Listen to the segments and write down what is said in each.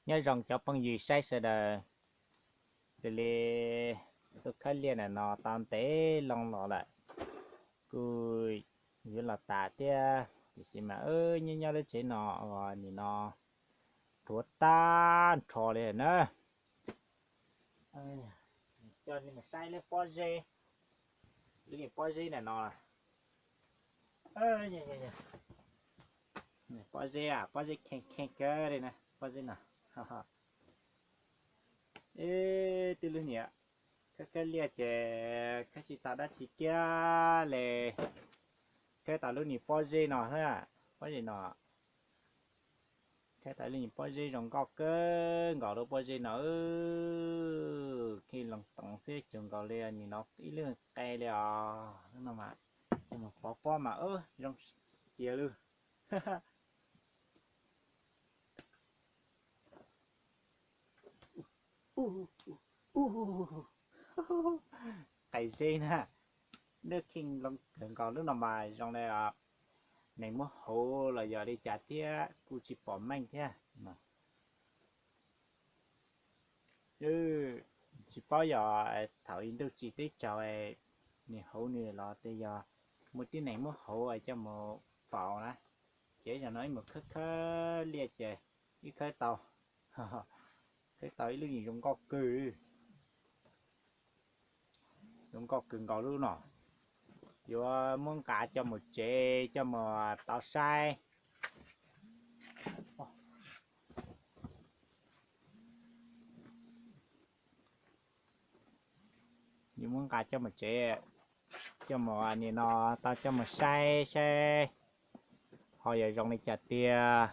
Nyob zoo cov phooj ywg saib sawv daws, xws li kuv khawb liaj ntawm no tau ntev loo los lawm, kuj yuav los tas thiab, tiam sis mas nyob nyob lub tsev no nim no ruam tag nrho li na. Coj nej mus saib lub pob zeb, lub niag pob zeb ntawm no. Pob zeb, pob zeb kheej kheej kawg li na, pob zeb no. Twb lub niag khawb khawb liaj ces khawb tsis tau dab tsi kiag li. Khawb tau lub niag pob zeb no, pob zeb no. Khawb tau lub niag pob zeb zoo nkauj kawg nkaus lub pob zeb no. Khij loo toov xwb cuag nkaus li nim no ib lub qe li os. Lub no mas coj mus pov pob mas zoo tiag lawm. Qe zeb na, lub khij loo kawg nkaus lub no mas zoo li neeg muab hauv los yog li cas thiab kuj tsis pom meej thiab. Tsis paub yog thaum ib ntuj tsim teb tsaug nws hauv nws los tej yog muaj tib neeg muab hauv coj mus faus na. Ces zaum no ib mus khawb khawb liaj ces ib khawb tau, khawb tau ib lub yeej zoo nkauj kawg, zoo nkauj kawg nkaus lub no. Yuav muab nqa coj mus tsev coj mus tau saib. Yuav muab nqa coj mus tsev, coj mus nim no tau coj mus saib saib ho yog zoo li cas tiag,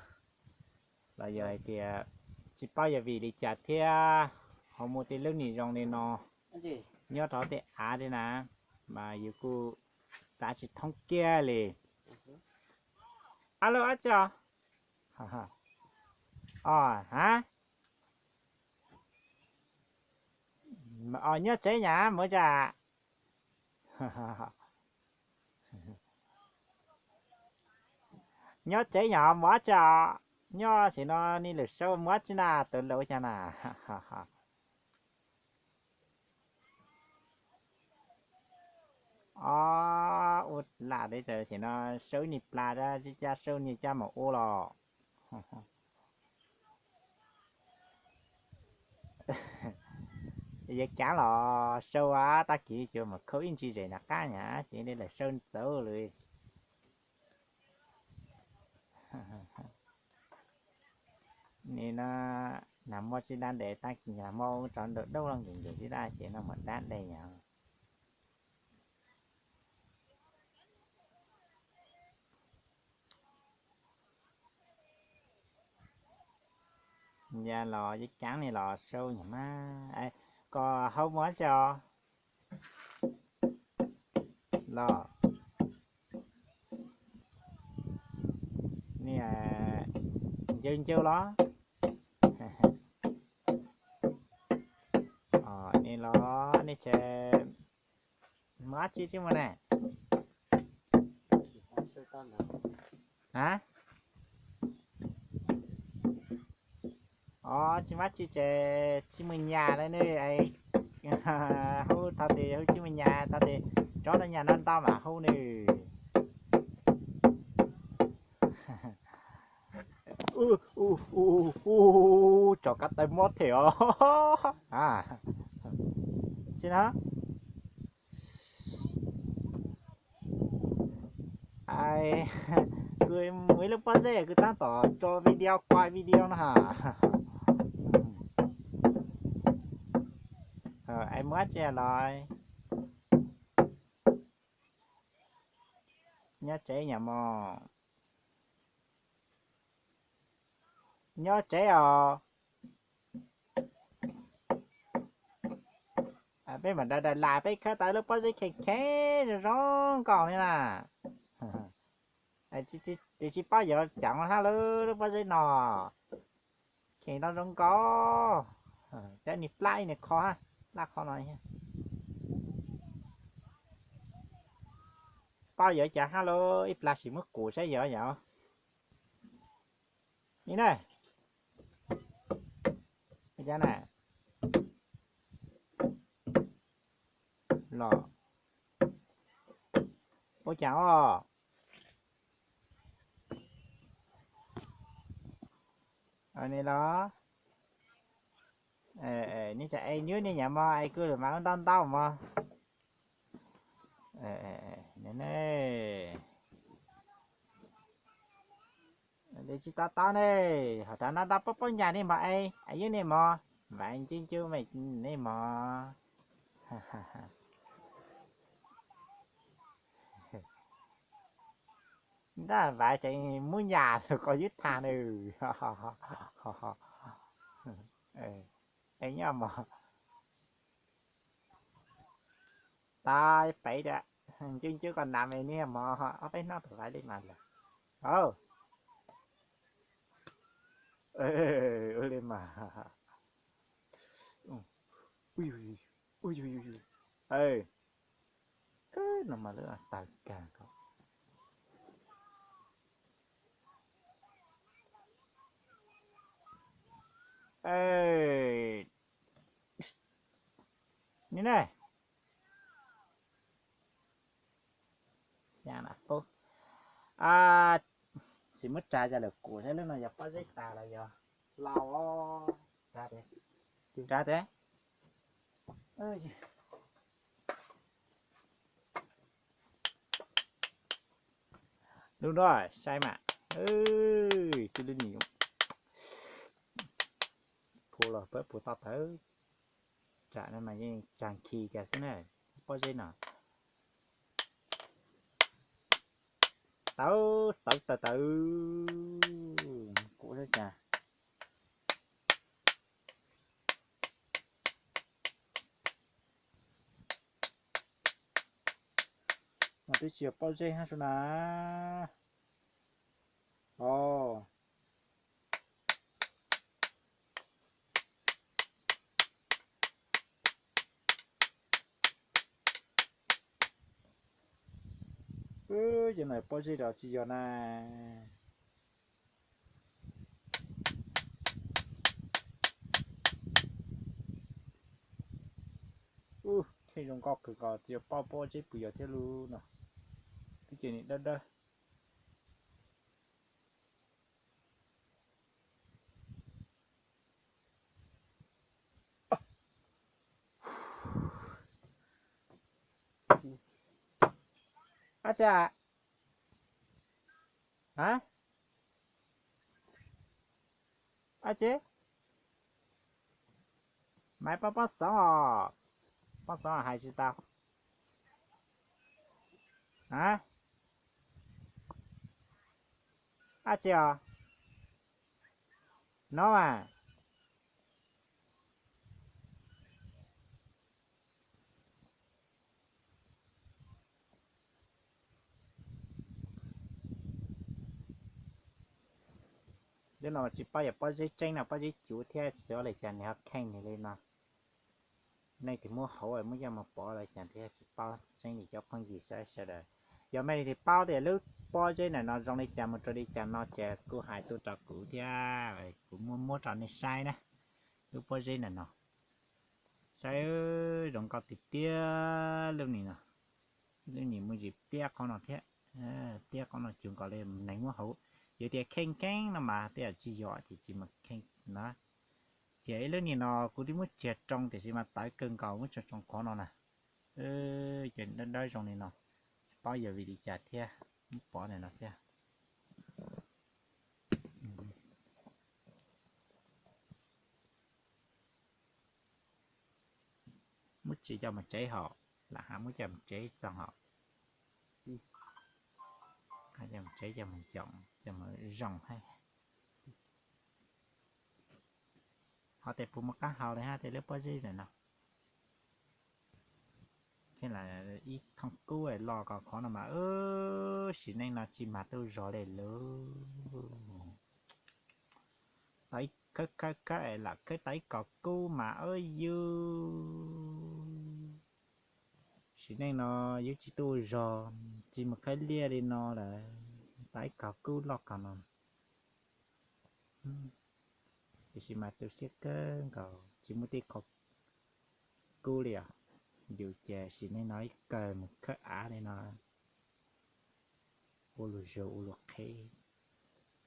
los yog hais tias tsis paub yog vim li cas thiab ho muaj tej lub niag zoo li no nyob rau tej av thiab na, mas yus kuj xav tsis thoob kiag li. Alo, ab tsi os? Os, ha? Os, nyob tsev nyam mus tsa? Nyob tsev nyam mus ab tsi os? Nyob sim no ni lwm sab mus ab tsi na, tawv lawm ua cas na? Os, ua lam li sim no sau niag plas, tsis cas sau niag caj mam ua los. Yog kav los sau tag kis cuag mam khau ib ntsis zem nram qab nyam, ces li lawm sau txawv lawm. Nim no nag hmo tsis dab de, tag kis nag hmo tso ntaus dawb los nkees nkees tsis dab, ces no mam dab de yom. Ya los yeej kav ni los sau nyam mas, koj hau mus tsi os? Los ni, ncaws ncaws los ni los ni ces mus ab tsi tsis mus ne? A, os, tsis mus ab tsi ces tsis mus nyas lawm ne. Hub thaum twg hub tsis mus nyas, thaum twg tsob no nyas no ntau mam hub nws. Tso kab taw mob them os. Tsis na, kuv mus ib lub pob zeb kuv tab tom tso video, quay video no ha. Es mus ab tsi los? Nyob tsev nyam mog. Nyob tsev os. Peb mam daws daws las, peb khawb tau lub pob zeb kheej kheej zoo zoo nkauj li na. Tiam sis paub yuav cas hab lub pob zeb no. Kheej no zoo nkauj. Cov niag plab ib niag qho hab, plab qho no. Paub yuav cas hab lub ib plag sim muab kuv saib yog yom. Ni na. Cas na, los, ua cas os? Ni los, nej tsam es nyob nej nyav mog, es kuv lwm mas ntau ntau mog. Ne, tsis tau tau ne, ho rov ntab ntab pob pob nyas nej mog, es es yog nej mog, Vaiv Ncub Ncub me nej mog. Ntab Vaiv ces muab nyas lug qhov yub thaag na. Es nyob mog, tas pem tias Ncub Ncub koj nam me niag mog, ob peb hnub tus Vaiv li mas lawm. Ua li mas, no mas lawv tawg kag ko. Ni ne, xav na, tsis muab tsa cov lawm kuv saib lub no yog pob zeb tas los yog hlau. Tsa tias, tsa tias, lub no saib mas, tib lub nim phu los pab phu tau tawv, tsam no mas yeej tsag khi kiag xwb na, pob zeb no. Tawv tawv tawv tawv, kuv xav cas. Mas twb tsis yog pob zeb hab sub na. Os, ces no pob zeb los tsis yog na. Ub, kheej zoo nkauj kawg nkaus, tsis yog pob, pob zeb puas yog thiab lub no. Twb ces nim dawb dawb. Ab tsi, ab tsi, maiv pob pob xoov os, pob xoov hais tsis tau. Ab tsi os, no mas. Lub no tsis paub yog pob zeb tseeb no pob zeb cuv thiab xyov li cas nws ho kheej nws li no. Nej tus muab hauv muab coj mus pov los cas thiab tsis paub, tseeb li cov phooj ywg sawv daws. Yog mej leej twg paub tias lub pob zeb ntawm no zoo li cas mus rau li cas no ces kuj hais tuaj rau kuv thiab, kuv muab muab rau nej saib na. Lub pob zeb ntawm no saib zoo nkauj tiag tiag lub nim no. Lub nim muaj zis tiab qhov no thiab, tiab qhov no cuag nkaus li neeg muab hauv. Yog tias kheej kheej no mas tej yam tsis yog ces tsis mus kheej na. Ces ib lub nim no kuv twb muab txiav roo tiam sis mas tawv kawg nkaus muab tso tsoo qhov no na. Ces dawb dawb zoo li no, tsis paub yog vim li cas thiab, muab pov ntawm no xwb. Muab txiav coj mus tsev hos, lam hais muab coj mus tsev txog hos, coj mus tsev coj mus zoo, coj mus zoo hab. Ho tes puas muaj qab hau li hab tej lub pob zeb ntawm no. Ib thooj kub los kom qhov no mas sim neej no tsis mag tuaj zog li lawm. Tau ib khawb khawb khawb es lam khawb tau ib kos kub mas yus, sim neej no yus tsis tuaj zog, tsis mus khawb liaj li no lawm. Tau ib kos kub loj kos no. Tiam sis mas tu siab kawg nkaus tsis muaj tej qho kub li os. Yus ces sim neej no ib kawg mus khawb av li no, ua luag zug ua luag qhev,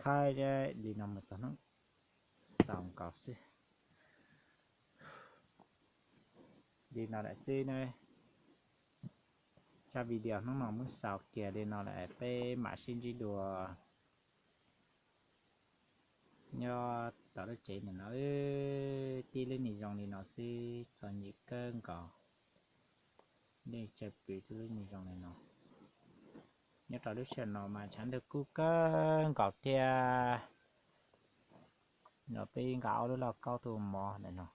khawb li no mus txog hnub xaus nkaus xwb. Li no lawm xwb ne, zaj video hnub no muab xaus kiag li no lawm, peb mam sib ntsib dua nyob tom lub tsev ntawm no. Tib lub me zoo li no xwb txom nyem kawg nkaus, nej tsis pom tib lub me zoo li no. Nyob rau lub sij hawm no mas tshav ntuj kub kawg nkaus thiab. No peb nqa ob lub lauj kaub tuaj mov ntawm no.